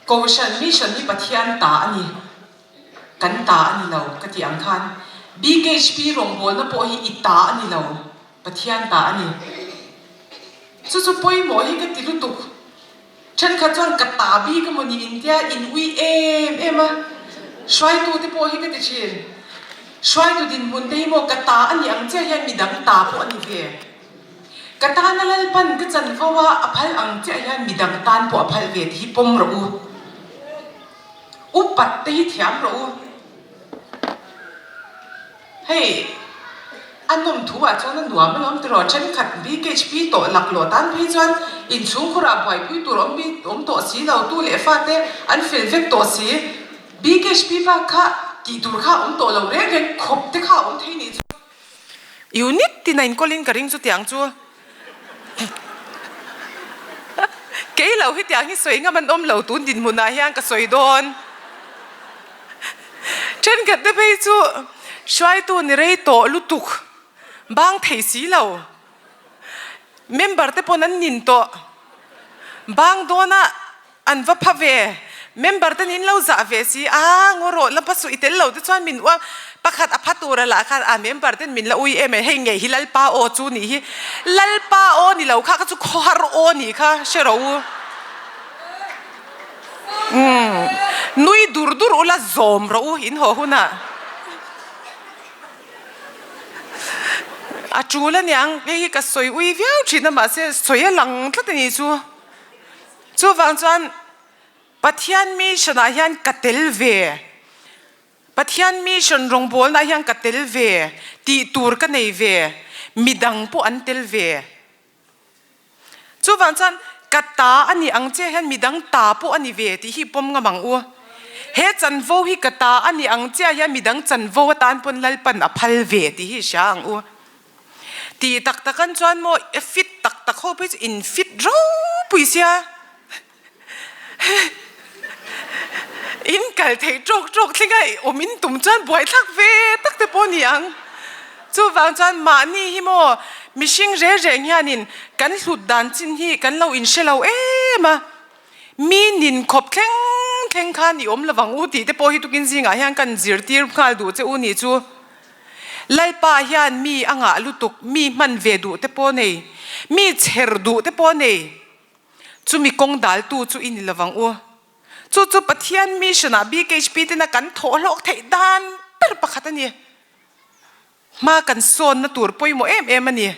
Kohhran mission hi Pathian ta a ni, kan ta a ni lo ka tih ang khan BKHP rawngbawlna pawh hi i ta a ni lo, Pathian ta a ni. Chu chu pawimawh hi ka ti lutuk. Thenkhat chuan ka ta bik emaw ni intia in ui em em a, hruaitu te pawh hi ka ti thin. Hruaitu dinhmun te hi maw ka ta a ni ang chiah hian midang ta pawh a ni ve. Ka tana Lalpan ka chanvo a a phal ang chiah hian midang tan pawh a phal ve tih hi pawm rawh u. Upat te hi thiam rawh u. Hei, a nawm thu ah chuan a nuam alawm tiraw? Thenkhat BKHP tawh laklawh tan phei chuan inchhungkhurah buaipui tur awm awm tawh si lo, tu leh fate an fel vek tawh si. BKHP bak kha tih tur kha a awm tawh lo reng reng khawp te kha a awm thei nih chu. Unit tin a inkawlin ka ring chutiang chu. Kei lo hetiang hi sawi ngam an awm lo tun dinhmunah hian ka sawi dawn. Thenkhat te phei chu hruaitu ni rei tawh lutuk bang thei si lo. Member te pawn an nin tawh. Bang dawna An va pha ve. Member ten in lo zah ve si a, ngaw rawh la pasuh i tel lo te chuan min uang pakhat a pha tur a lah khan a member ten min la ui em e, hei ngei hi Lalpa aw chu nih hi, Lalpa aw ni lo kha kha chu khawhar aw nih kha hre rawh u. Umm nui dur dur ula zawm rawh u in haw hunah. A tul aniang hei hi ka sawi ui viau thin a mahse sawi a lang tlat a nih chu. Chuvang chuan Pathian mission ah hian ka tel ve, Pathian mission rawngbawlna ah hian ka tel ve tih tur ka nei ve, midang pawh an tel ve. Chuvang chuan ka ta a ni ang che hian midang ta pawh a ni ve tih hi pawm ngam ang u. He chanvo hi ka ta a ni ang chiah hian midang chanvo atan pawn Lalpan a phal ve tih hi hria ang u. Tih tak tak an chuan maw e fit tak tak ho phei chu in fit ropui sia in kal theih tawk tawk thleng a awm in tum chuan buaithlak ve tak te pawh a ni ang. Chuvang chuan mahni hi maw mihring reng reng hianin kan hlut dan chin hi kan lo inhre lo em a. Mi nin khawp thleng thleng khan i awm lovang u tih te pawh hi tukin zingah hian kan zirtir nghal duh che u nih chu. Lalpa hian mi a ngah lutuk, mi hman ve duh te pawh nei, mi chher duh te pawh nei, chumi kawng daltu chu i ni lovang u. Chu chu Pathian mission ah BKHP tena kan thawh hlawk theih dan ber pakhat a ni. Hma kan sawnna tur pawimawh em em a ni.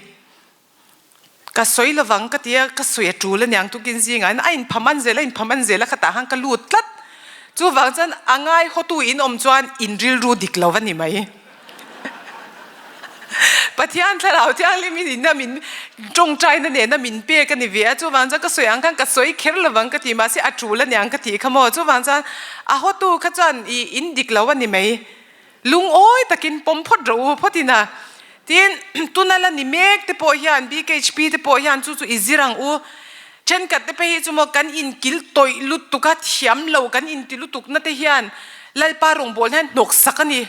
Ka sawi lovang ka ti a, ka sawi a tul aniang tukin zingah hian a inpha man zel a inpha man zel a khatah khan ka lut tlat. Chuvang chuan a ngai hawtu in awm chuan in rilru dik lo a ni mai. Pathian thlarau thianghlim in ina min tawngtaina nena min pek a ni ve a, chuvang chuan ka sawi ang khan ka sawi kher lovang ka ti mahse a tul aniang ka tih kha maw. Chuvang chuan a hawtu kha chuan i in dik lo a ni mai. Lungawi takin pawm phawt rawh u phawt ina. Tin, tuna la ni mek te pawh hian, BKHP te pawh hian chu chu i zir ang u. Thenkhat te phei hi chu maw kan inkil tawih lutuk a, thiam lo kan inti lutuk na te hian Lalpa rawngbawlna hian hnawksak a ni.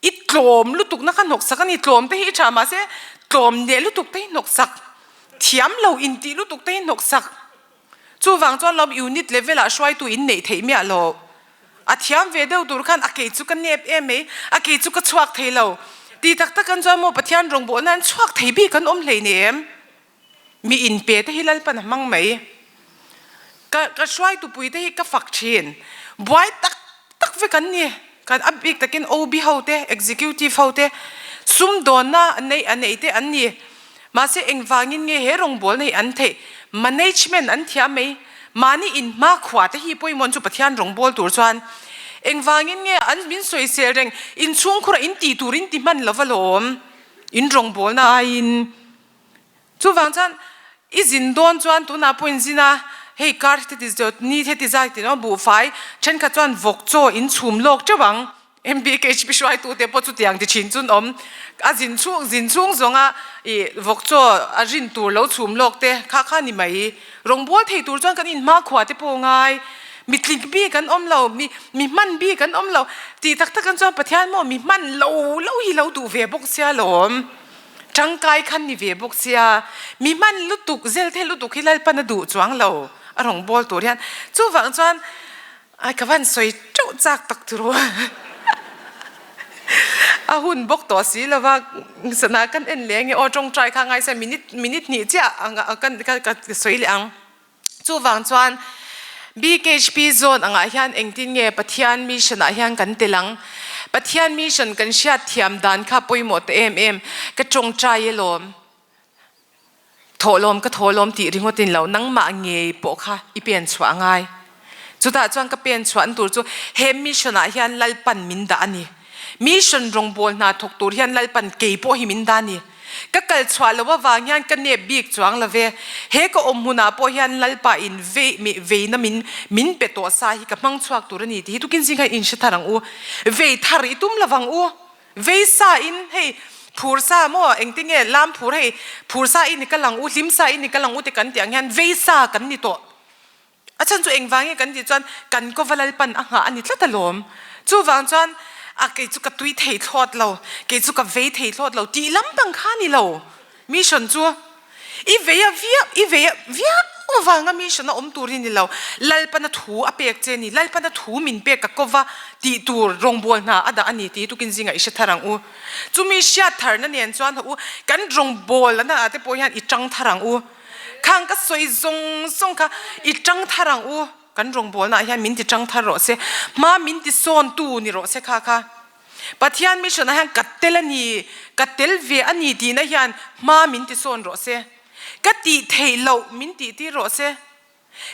I tlawm lutuk na kha hnawksak a ni. Tlawm te hi i tha mahse tlawm neh lutuk te hi hnawksak, thiam lo intih lutuk te hi hnawksak. Chuvang chuan lawm unit level ah hruaitu in neih theih miah lo. A thiam ve deuh tur khan a kei chu ka nep em mai, a kei chu ka chhuak thei lo. Ti tak tak an chuan maw Pathian rawngbawlna an chhuak thei bik an awm hlei nem. Mi inpe te hi Lalpan a hmang mai. Ka ka hruaitu pui te hi ka fak thin. Buai tak tak vek an ni. Kan a bik takin OB ho te, Executive ho te, sumdawnna neih a neih te an ni. Mahse engvangin nge he rawngbawlna hi an theih? Management an thiam mai. Mahni inhma khua te hi pawimawh chu Pathian rawngbâwl tur chuan engvangin nge an min sawisel reng? Inchhungkhura in tih tur in ti hman lova lawm in rawngbâwlna aiin. Chuvang chuan i zin dawn chuan tunah pawh in zin a, hei kar heti zawt ni heti zai tih emaw buhfai thenkhat chuan vawk chaw in chhum lawk teuh ang. MBKHP hruaitute pawh chutiang ti thin chun awm. A zin chhung zin chhung zawnga ih vawk chaw a rin tur lo chhum lawk te kha kha ni mai. Rawngbâwl thei tur chuan kan inhmakhua te pawh ngai. Mi tling bik an awm lo, mi mi hman bik an awm lo. Tih tak tak an chuan Pathian maw mi hman lo lo hi lo duh ve bawk sia lawm. Tangkai khan ni ve bawk sia. Mi hman lutuk, zel thei lutuk hi Lalpan a duh chuang lo a rawngbâwl tur hian. Chuvang chuan. Ai ka van sawi teuh chak tak tur a hun bawk tawh si lova sana kan en leh ange aw tawngtai kha ngaise minute minute hnih chiah ang kan ka sawi leh ang. Chuvang chuan BKHP zone angah hian engtin nge Pathian mission ah hian kan tel ang? Pathian mission kan hriat thiam dan kha pawimawh ta em em. Ka tawngtai alawm, thawhlawm ka thawhlawm tih ringawtin lo nangmah ngei pawh kha i pen chhuah a ngai. Chutah chuan ka pen chhuahna tur chu he mission ah hian Lalpan min dah a ni. Mission rawngbawl hna thawk tur hian Lalpan kei pawh hi min dah a ni. Ka kal chhuah loh avang hian ka nep bik chuang lo ve. He ka awm hmunah pawh hian Lalpa in vei veina min min pe tawh sa hi ka hmang chhuak tur a ni tih hi tukin zing khan in hre thar ang u. Vei thar i tum lovang u. Vei sa in hei phur sa maw engtin nge lam phur hei phur sa in i kal ang u, hlim sa in i kal ang u ti kan tih ang hian vei sa kan ni tawh. A chhan chu engvang nge kan tih chuan kan kawva Lalpan a nghah a ni tlat alawm. Chuvang chuan a kei chu ka tui thei thlawt lo, kei chu ka vei thei thlawt lo tih lampang kha a ni lo. Mission chu i vei a viau, i vei a viau avanga mission a awm tur hi ni lo. Lalpana thu a pek che a ni, Lalpana thu min pek ka kawva tih tur rawngbawl hna a dah a ni tih hi tukin zingah i hre thar ang u. Chumi hriat tharna nen chuan hawh u, kan rawngbawl a ah te pawh hian i tang thar ang u. Khang ka sawi zawng zawng kha i tang thar ang u, kan rawngbawlnaah hian min ti tang thar rawh se, hma min ti sawntu ni rawh se kha kha. Pathian mission ah hian ka tel a ni, ka tel ve a ni tihna hian hma min ti sawn rawh se, ka tih theih loh min tih tir rawh se.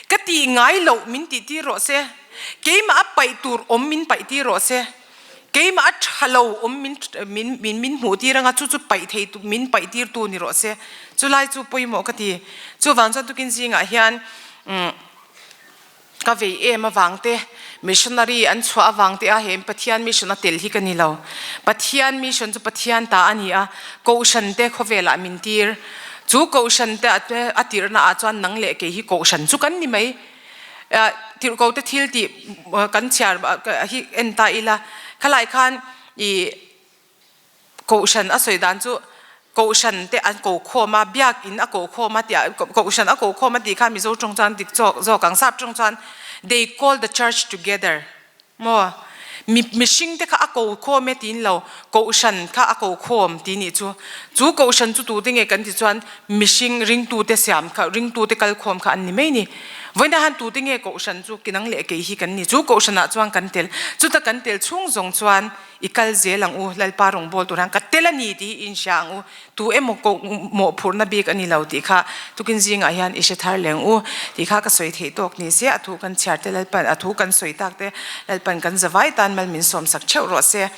Ka tih ngai loh min tih tir rawh se, keimah a paih tur awm min paih tir rawh se, keimah a tha lo awm min min min hmuh tir anga chu chu paih thei min paih tir tu ni rawh se, chulai chu pawimawh ka ti. Chuvang chuan tukin zingah hian umm ka vei em avang te, missionary an chhuah avang te a he Pathian mission a tel hi ka ni lo. Pathian mission chu Pathian ta a ni a, Kohhran te khawvelah min tir. Chu Kohhran te a tirhna ah chuan nang leh kei hi Kohhran chu kan ni mai. Tirhko te thil tih kan chhiar hi en ta ila, khalai khan i Kohhran a sawi dan chu Kohhran te an ko khawm a, Biakin a ko khawm a tih Kohhran a ko khawm a tih kha Mizo tawng chuan dik zawk ang, Sap tawng chuan they call the church together. Maw? Mi mihring te kha a ko khawm e tiin lo, kohhran kha a ko khawm ti nih chu. Chu kohhran chu tute nge kan ti chuan mihring ringtute siam kha, ringtute kal khawm kha an ni mai ni. Vawiinah han tute nge kohhran chu kinang leh kei hi kan ni. Chu kohhranah chuan kan tel. Chuta kan tel chhung zawng chuan i kal zel ang u, Lalpa rawngbâwl tur hian ka tel a ni tih hi i inhria ang u. Tu emaw koh mawhphurhna bik a ni lo tih kha tukin zingah hian i hre thar leng u tih kha ka sawi theih tawk ni se, a thu kan chhiar te Lalpan, a thu kan sawi tak te Lalpan kan zavai tan mal min sawmsak theuh rawh se.